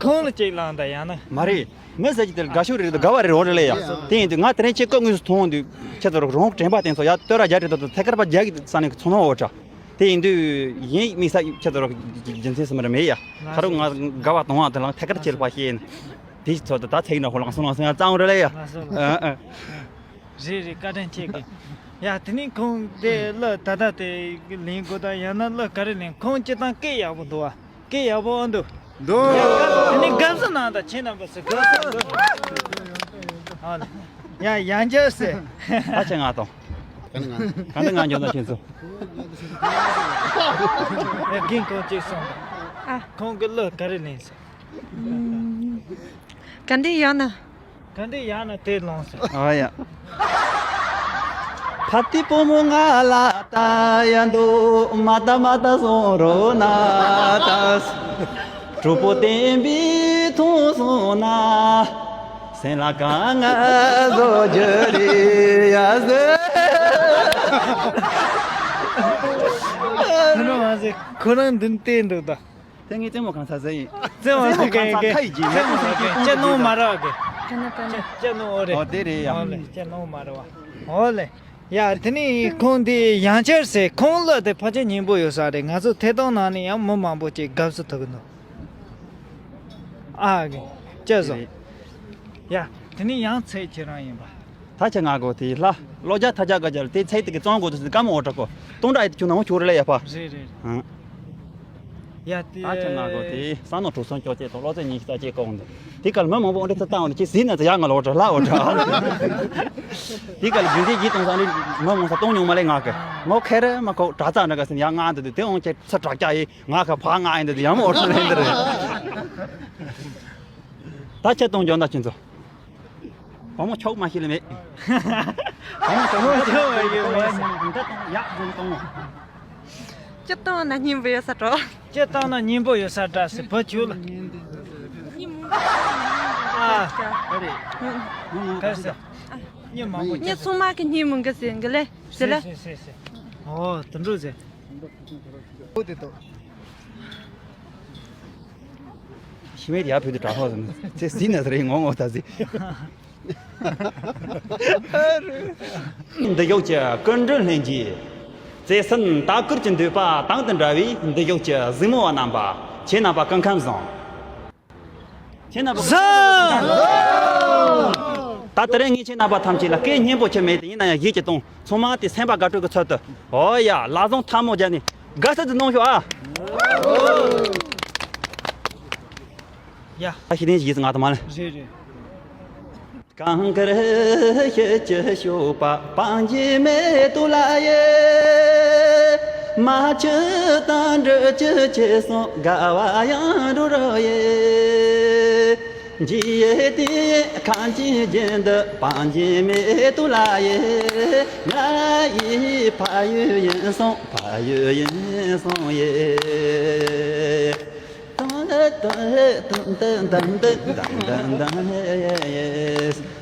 ཁོང་ལ་ཅིག་ལངས་ད་ཡང་ན། མ་རེད། མི་ཟེར་གྱི་དེར་དགའ་ཤོས་རེད་དོ་དགའ་བ་རེད་རོ་རེད་ལེ་ཡ། དེ་ཡིན་དུས་ང་དེ་རིང་ཁྱེད་སྐུ་དངོས་སུ་མཐོང་དུས་ཁྱེད་ཚོ་རོང་དྲན་པ་དེ་ཚོ་ཡ་སྟོད་ར་རྒྱ་རེད་དོ་ཐད་ཀར་པ་རྒྱ་གི་ས་ནས་ཚོང་ནོ་འོ་ཏྲ། དེ་ཡིན་དུས་ཡིན་དམིགས་བསལ་ཁྱེད་ཚོ་རོགས་རྒྱུ་མཚན་སུ་མར་མེད་ཡ། ཁ་རོག་ང་དགའ་བ་གཏོང་བ་དེ་ལང་ཐད་ཀར་ཁྱེད་ལ་བཤད་ཡིན། དེ་ཚོ་ད་ད་ཚེག་ན་ཧོ་ལང་སོང་ལང་སོང་ཡ་གཙང་རེད་ལ་ཡ། ལགས་སོ་ལགས་སོ། ཨ་ཨ། རེད་རེད་བཀའ་དྲིན་ཆེ་གི། ཡ་དེ་ནས་ཁོང་དེ་གླུ་ད་ལྟ་དེ་ལེན་དགོས་ད་ཡང་ན་གླུ་ག་རེ་ལེན་ཁོང་སྤྱི་བཏང་སྐད་ཡག་པོ་འདུག་བ། སྐད་ཡག་པོ་འདུག་འདུག་དེ་ནས་དགའ་བསུ་གནང་ད་ཁྱེད་རྣམ་པ་སུ་དགའ་བསུ་འདུག་ཧ་ལ། ཡ་ཡང་བསྐྱར་ཟེར། ད་ཆ་ང་དང་། ག་ནས་ང་། ག་འདི་ང་འཇོན་ན་ཁྱེད་ཚོ། ཡ་རྒན་ཁོང་ཅིག་སོང་། ཨ། ཁོང་གི་གླུ་ག་རེ་ལེན་སོང་། ག་འདི་ཡང་ན། ག་འདི་ཡང་ན་དེ་ལོངས་སོང་། ཨ་ཡ། ཕ་ཏི་བུ་མོ་ང་ལ་ལྟ་ཡ་འདུག་མ་ལྟ་མ་ལྟ་སོང་རོ་ན་ལྟ། གྲོགས་པོ་བསྟན་པའི་མཐོང་སོང་ན། སེམས་ལ་དཀའ་ངལ་བཟོ་རྒྱུ་རེད་ཡ་ཟེར། ཁོ་རང་མ་ཟེར་ཁོ་རང་མདུན་བལྟས་འདུག་ད། དེ་ངའི་རྩེད་མོ་གང་ཚ་ཟེར་ཡིན། རྩེད་མོ་ཟེར་གང་ཚ་ཁ་ཡི་རྗེས་རྩེད་མོ་ཟེར་གང་ཅི་ནོ་མ་ར་གི། ག་ན་ག་ན། ཅི་ནོ་འོ་རེད། ཨོ་དེ་རེད་ཡ། ཨོ་ལེ་ཅི་ནོ་མ་ར་བ། ཨོ་ལེ། ཡ་དེ་ནི་ཁོང་དེ་ཡང་ཆེར་ཟེར་ཁོང་གླུ་དེ་ཕལ་ཆེར་སྙན་པོ་ཡོད་ས་རེད། ང་ཚོ་ཐད་གཏོང་ནང་ནས་ཡང་མི་མང་པོ་ཅིག་དགའ་བསུ་ཐོབ་གི་འདུག་ཨ་གི་ཅི་བཟོ། ཡ་དེ་ནི་ཡང་ཚེ་ཁྱེད་རང་ཡིན་པ། ད་ཆ་ང་གོ་དེ་ལ་ལོ་བརྒྱ་ཐ་ཆ་ག་ཅར་དེ་ཚེ་དེ་གི་གཙང་གོ་དུ་སི་ཀ་མོ་འོ་དྲ་གོ་སྟོང་ཕྲག་ཡི་ཆུ་ནང་ཆུ་རེ་ལ་ཡ་ཕ། རེད་རེད། ཡ་དེ། ད་ཆ་ང་གོ་དེ་ས་ནོ་གྲུ་སོན་ཅོ་ཅེ་དང་ལོ་ཚེ་ཉིན་ཤི་ད་ཅེ་གོ་འོང་དེ་དེ་གར་མི་མང་པོ་འོ་འདྲ་ཚ་ཏང་འོ་ཅེ་ཟིན་ན་ཚ་ཡ་ང་ལོ་དྲ་ལ་འོ་དྲ། དེ་གར་རྒྱུན་དེ་ཡི་གཏོང་ས་ནི་མི་མང་ས་གཏོང་མྱོང་མ་ལེ་ང་གི་ངོ་ཁེ་རེ་མ་གོ་དྲ་ཚ་འདྲ་ག་སིན་ཡ་ང་འདི་དེ་འོང་ཅེ་ཚ་དྲག་ཀྱ་ཡི་ང་ག་ཕ་ང་ཡིན་འདི་ཡ་མོ་འོ་ཚ་ལེ་འདི་རེད། ད་ཆ་གཏོང་འཇོན་ད་ཁྱེད་ཚོ། བུ་མོ་ཆོག་མ་ཤེས་ལེ་མེད། བུ་མོ་ཆོག་མ་ཤེས་ལེ་མེད། འདི་དང་ཡག་བཟུང་གཏོང་ངོ་། ཅི་བཏང་ན་སྙིང་པོ་ཡོད་ས་འགྲོ། ཅི་བཏང་ན་སྙིང་པོ་ཡོད་ས་འདྲ་སི་བུ་ཁྱོད་ལ། ཨ། ཨ་རེད། ངོ་ངོ་ག་ཟེ། སྙིང་མང་པོ་སྙིང་ཚང་མ་གི་སྙིང་མི་འགི་ཟེ་འགི་ལེ་ཟེ་ལེ། ཟེ་ཟེ་ཟེ། ཨོ་དུ་འགྲོ་ཟེ། ཨོ་དེ་ཏོ། ཤི་མེད་ཡར་བུད་དུ་གྲགས་ཧོ་ཟེར་ནས་ཚེ་ཟིན་ནས་རེད་ངོ་ངོ་ད་ཟི། འདི་ཡོག་གི་ཀུན་འགྲུལ་ལྷན་གྱིས་བརྩེ་སེམས་ལྟ་སྐུལ་གྱི་འདོད་པ་དང་དུ་འདྲ་བའི་འདི་ཡོག་གི་གཟིགས་མོ་བ་རྣམ་པ། ཁྱེད་རྣམ་པ་སྐུ་ཁམས་བཟང་། ཁྱེད་རྣམ་པ་བཟང་། ད་དེ་རིང་ངས་ཁྱེད་རྣམ་པ་ཐམས་ཅད་ལ་སྐད་སྙན་པོ་ཅིག་མེད་དེ་ཡིན་ན་ཡང་ཡིད་ཀྱིས་གཏོང་། ཚང་མ་དེ་སེམས་པ་དགའ་སྤྲོ་གི་ཚུལ་དུ། ཨོ་ཡ། ལག་ཟུང་ཐལ་མོ་སྦྱར་ནས་དགའ་བསུ་དུ་གནང་ཤོག་ཨ། ཡ། ད་ཤི་ནས་ཡིད་ང་དང་མ་ལ། རེད་རེད། གངས་དཀར་ཞལ་གྱི་གཤོག་པ་སྤང་རྒྱུ་མེད་དུ་ལ་ཡེ། མ་ཆུ་དང་འབྲུ་ཆུ་ཆེ་སོང་དགའ་བ་ཡང་འགྲོ་རོ་ཡེ། འཇིག་རྟེན་ཁམས་ཀྱི་རྒྱན་དུ་སྤང་རྒྱུ་མེད་དུ་ལ་ཡེ། ང་ཡི་ཕ་ཡུལ་ཡིན་སོང་ཕ་ཡུལ་ཡིན་སོང་ཡེ།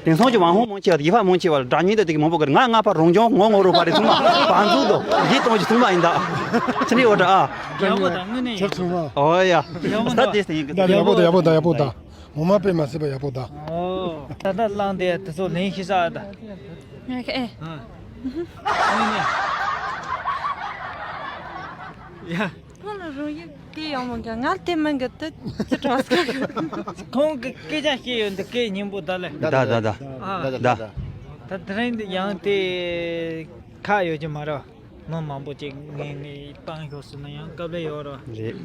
དེང་སང་གི་ཝང་ཧུང་མང་ཆེ་བ་ཡི་ཕ་མང་ཆེ་བ་ལ་སྒྲ་སྙན་དེ་དེ་གི་མང་པོ་གི་ང་ང་ཕ་རོང་ལྗོངས་ངོ་ངོ་རུ་ཕ་རེ་ཚང་མ་བང་མཛོད་དོ་འདི་གཏོང་གི་ཚང་མ་ཡིན་ད། ཕྱི་ནས་འོ་འདྲ་ཨ། ཡག་པོ་དང་དངོས་གནས་ཁྱོད་ཚང་མ། ཨོ་ཡ། ཡག་པོ་ད་འདུག་དེ་སྟེང་གི་ད་ཡག་པོ་ད་ཡག་པོ་ད་ཡག་པོ་ད། ངོ་མ་དཔེ་མ་སྲིད་པ་ཡག་པོ་ད། ཨོ། ད་ལྟ་བླངས་དེ་དེ་ཚོ་ལེན་ཤེས་ས་ཨ་ད། ངས་ཨེ། ཨ། དངོས་གནས། ཡ། ཁོང་ལ་རང་ཡུལ་དེ་ཡང་མི་འགའ་ང་དེ་མི་འགའ་དེ་ཅི་དྲག་སྐད། ཁོང་གི་སྐད་ཆ་བཤད་ཡོད་འདི་སྐད་སྙན་པོ་ད་ལེ། ད་ད་ད། ཨ། ད་ད། ད་དེ་རིང་འདི་ཡང་དེ་ཁ་ཡོད་ཀྱི་མ་རེད། མི་མང་པོ་ཅིག་ངའི་ངའི་བཏང་ཤོག་ཟེར་ན་ཡང་སྐབས་ལས་ཡོད་རེད། རེད།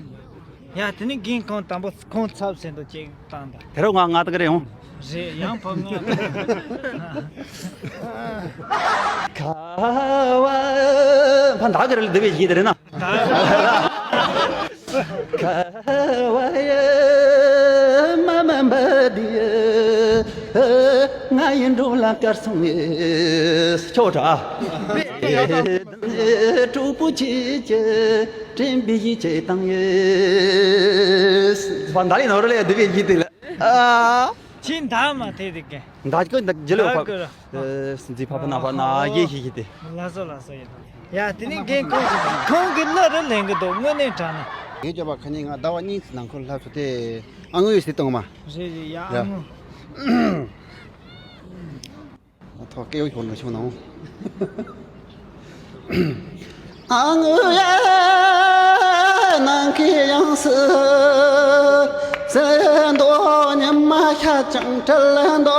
ཡ་དེ་ནི་རྒན་ཁོང་དང་པོ་ཁོང་ཚབ་ཟིན་དུ་ཅིག་བཏང་ད། དེ་རུ་ང་ང་དག་རེད་ཡོང་། རེད་ཡང་ཕ་ང་། ཁ་བ་ཕ་འདག་གི་རེད་ལ་འདི་བས་ཡིད་རེད་ན། ཁ་བ་ཡ་མ་མ་འབད་དེ་ང་ཡིན་འགྲོ་ལ་དཀར་སོང་ངེ་ཆོག་གྲ། དྲུག་པོ་ཆེ་ཆེ་དྲན་པའི་ཡིད་ཆེས་བཏང་ཡོད། བ་འདི་ལས་ནོར་ལས་འདི་བས་ཡིད་དེ་ལ། ཨ། ཁྱེད་འདག་མ་ཐེ་དེ་གན། འདག་ཀོ་འདག་ཇི་ལོ་ཕ། འདག་གི་ར། ཨ། སིན་ཛི་ཕ་ཕ་ན་ཕ་ན་ཡེ་ཤི་ཤི་དེ། ལ་སོ་ལ་སོ་ཡེ། ཡ་དེ་ནི་རྒན་ཁོང་གི་ཁོང་གི་བླ་རུ་ལེན་གི་འདུག་དངོས་གནས་དྲང་ན། ངའི་སྐྱོ་པ་ཁ་ཉིན་ང་ཟླ་བ་གཉིས་ནང་ཁུལ་ལྷ་སོ་དེ། ཨ་ངོས་སི་གཏོང་མ། རེད་རེད་ཡ་ཡ། ཨ་ངོ། ཐོག་སྐད་ཡོད་ཤོར་ན་ཤོར་ན་འོང་། ཨ་ངུ་ཡ། ནང་གི་ཡང་སི། ཟེར་མདོ་ཉི་མ་ཤར་ཅིང་བྲལ་མདོ་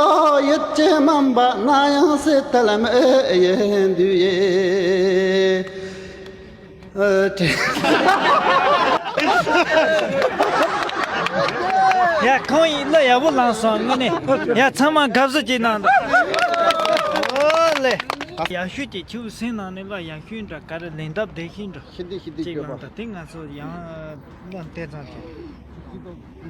ཡིད་ཀྱི་མུན་པ་ན་ཡང་སི་དལ་མེད་ཡིན་དུས་ཡེ། ཨ་དེ། ཡ་ཁོང་ཡིན་ལ་ཡག་པོ་བླངས་སོང་དངོས་གནས། ཡ་ཚང་མ་དགའ་བསུ་ཅིག་གནང་དང་། ཨོ་ལེ། ཡག་ཤོས་ཀྱི་ཆུ་སེང་ནང་ནས་ལ་ཡག་ཤོས་འདྲ་ག་རེ་ལེན་ཐབས་བདེ་ཤོས་འདྲ། ཤི་འདི་ཤི་འདི་ཅིག་སྐྱོ་པ། བླངས་དང་དེ་ང་ཚོ་ཡང་བླངས་བལྟས་ཙང་ཅིག་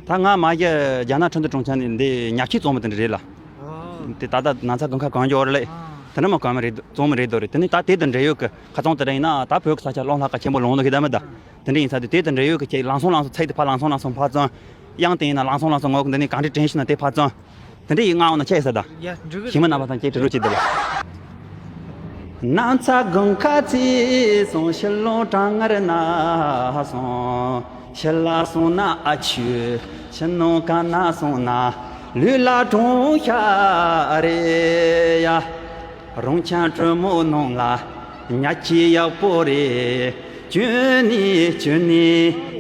ད་ང་མ་གཞི་རྒྱ་ནག་ཁྲིན་ཏུ་གྲོང་ཁྱེར་ནས་འདི་ཉག་ཆས་བཙོང་མི་དེ་འདྲ་རེད་ལ། ཨོ། དེ་ད་ལྟ་ན་ཚ་དགུན་ཁ་གང་ཡོད་རེད། ཨ། དེ་འདྲ་མ་གང་མི་རེད་བཙོང་མི་རེད་དོ་རེད་དེ་ནི་ད་དེ་དང་འབྲེལ་ཡོད་གི་ཁ་ཚང་དེ་འདྲ་ཡིན་ན་ད་བོད་ཀྱི་ས་ཆ་གླང་ལྷག་ག་ཆེན་པོ་ལོང་ལོ་ཤི་ད་མི་ད། དེ་འདྲ་ཡིན་ས་དུས་དེ་དང་འབྲེལ་ཡོད་ཀྱི་ཁྱེད་ལང་སོང་ལང་སོང་ཚིག་དེ་ཕར་ལང་སོང་ལང་སོང་ཕར་བཙོང་། དབྱངས་བསྟན་ཡིན་ན་ལང་སོང་ལང་སོང་ངོ་གི་འདི་ནས་གང་འདྲ་དྲན་ཤེས་ན་དེ་ཕར་བཙོང་། དེ་འདྲ་ཡིན་ང་འོང་ན་ཁྱེད་ས་ད། ཡ་འགྲིག་གི། ཞི་མི་རྣམ་པ་དང་ཁྱེད་དྲི་རོ་ཅིག་དེ་ལ། ན་ཚ་དགུན་ཁ་ཚེས་སོང་ཕྱི་ལོ་གྲང་ངར་ན་སོང་། ཕྱི་ལ་སོང་ན་ཨ་ཆུ། ཕྱི་ནང་ག་ན་སོང་ན་ལུས་ལ་གྲོང་ཤ་རེད་ཡ། རོང་ཆེན་དྲོན་མོ་ནང་ལ་ཉ་ཁྱི་ཡག་པོ་རེད། གྱོན་ནི་གྱོན་ནི་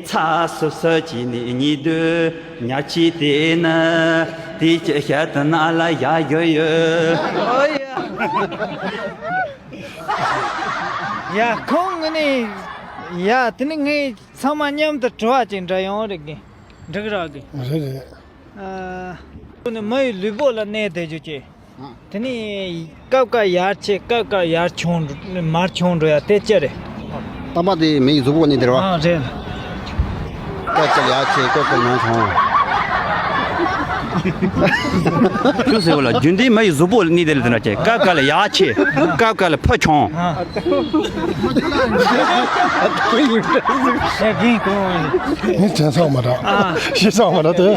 ཚ་སུབ་སུབ་བྱས་ནི་གཉིད་སྡོད། ཉ་ཁྱི་དེ་ནི་དེ་ཅི་ཤ་དུ་ན་ལ་ཡ་ཡོད་ཡོད། ཨོ་ཡ། ཡ་ཁོང་ངི་ནི་ཡ་དེ་ནི་ངས་ཚང་མ་མཉམ་དུ་དྲི་བ་ཅིག་འདྲི་ཡོང་རེད་གི་འགྲིག་ར་གི། རེད་རེད། ཨ། ཁོ་ནི་མི་ཡི་ལུས་པོ་ལ་གནས་བསྡད་རྒྱུ་ཅིག་དེ་ནས་སྐབས་སྐབས་ཡར་ཆེ་སྐབས་སྐབས་ཡར་ཆུང་འགྲོ་མར་ཆུང་འགྲོ་ཡ་དེ་ཅི་རེད། རྟག་པར་དེ་མི་ཡི་གཟུགས་པོ་ནས་དེ་རེད་བ། ཨ་རེད། སྐབས་སྐབས་ཡར་ཆེ་སྐབས་སྐབས་མར་ཆུང་། ཁྱོད་ཟེར་བ་ལ་རྒྱུན་ལྡན་མི་ཡི་གཟུགས་པོ་ནས་དེ་ལ་དེ་འདྲ་ཆེ་སྐབས་སྐབས་ལ་ཡར་ཆེ་སྐབས་སྐབས་ལ་ཕར་ཆུང་། ཨ། ངས་དྲན་སོང་མ་རེད། ཤེས་སོང་མ་རེད་དེ།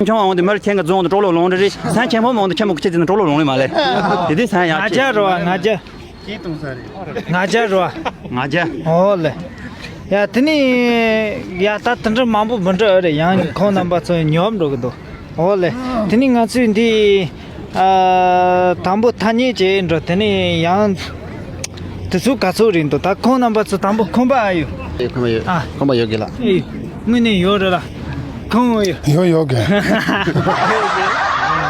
ཆུང་བ་འོང་དུས་མར་ཁྱེད་ཀྱི་རྫོང་དུ་གྲོགས་ལོ་ལོང་རེ་རེད། སང་ཆེན་པོ་མ་འོང་དུས་ཁྱེད་མོ་ཁྱེད་ཚེ་ནི་གྲོགས་ལོ་ལོང་རེ་མ་ལེ། དེ་དུས་སང་ཡག་ང་རྒྱལ་རོ་ང་རྒྱལ། ང་རྒྱལ་རོ། ང་རྒྱལ། ཨོ་ལེ། ཡ་དེ་ནི་ཡ་ད་དེ་འདྲ་མང་པོ་མི་འདྲ་རེད། ཡང་ཁོང་རྣམ་པ་ཚོ་ཉོབ་འགྲོ་གི་འདུག་འོ་ལེ། དེ་ནི་ང་ཚོས་འདི་ཨ་དང་པོ་ཐ་སྙད་བྱས་འགྲོ། དེ་ནི་ཡང་དུས་ཚོད་ག་ཚོད་རིང་འདུག་ད་ཁོང་རྣམ་པ་ཚོ་དང་པོ་ཁོམ་པ་ཨ་ཡོད། ཨེ་ཁོམ་པ་ཡོད། ཨ། ཁོམ་པ་ཡོད་གི་ལགས། ཨེ་ཡོད། དངོས་གནས་ཡོད་རེད་ལ། ཁོང་ཡོད། ཡོད་ཡོད་གི།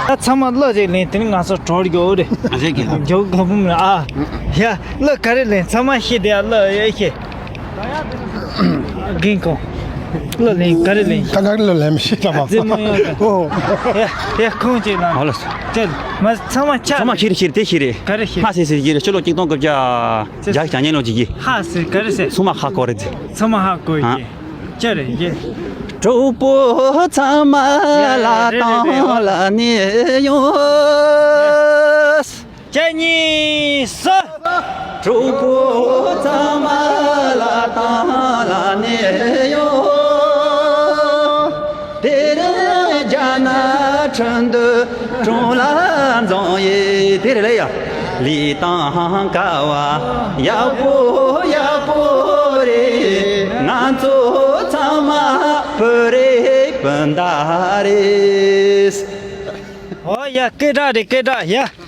ད་ཚང་མ་གླུ་ཅིག་ལེན། དེ་ནི་ང་ཚོ་གྲོལ་རྒྱུ་རེད། རེད་གི་ལགས། རྒྱུ་གོ་བུམ་ལ་ཨ། ཡ་གླུ་ག་རེ་ལེན། ཚང་མ་ཤེས་དེ་ཡ་གླུ་ཡ་ཤེས། རྒན་ཁོང་། གླུ་ལེན་ག་རེ་ལེན། ད་ག་གླུ་ལེན་མི་ཤེས་ད་མ། རྩེད་མོ་ཡོད་ད། ཨོ། ཡ་ཡ་ཁོང་ཅིག་ལ། ཨོ་ལགས། དེ་མ་ཚང་མ་ཆ། ཚང་མ་ཤེས་རེད་ཤེས་རེད། དེ་ཤེས་རེད། ག་རེ་ཤེས། ལྷ་སྲས་ཟེར་གྱི་རེད། ཕྱི་ལོ་ཆིག་སྟོང་དགུ་བརྒྱ་བརྒྱད་ཅུ་གྱ་གཉིས་ལོ་གྱི་གི། ལྷ་སྲས་ག་རེ་ཟེར། ཚང་མ་ཧ་གོ་རེད། ཚང་མ་ཧ་གོ་ཨ། གི། ཅི་རེད་ཡེ། གྲོགས་པོ་ཚང་མ་ལ་བཏང་ལ་ནི་ཡོང་། གཅིག་གཉིས་གསུམ། གྲོགས་པོ་ཚང་མ་ལ་བཏང་ལ་ནི་ཡོང་། དེ་རིང་རྒྱ་ནག་ཁྲིན་ཏུའུ་གྲོང་ལ་འཛོམས་ཡི། དེ་རེད་ལེ་ཡ། ལི་ཏང་ཀ་བ་ཡག་པོ་ཡག་པོ་རེད། ང་ཚོ་ཚང་མ་བོད་རིགས་སྤུན་ཟླ་རེད། ཨོ་ཡ། སྐད་གྲགས་རེད། སྐད་གྲགས་ཡ།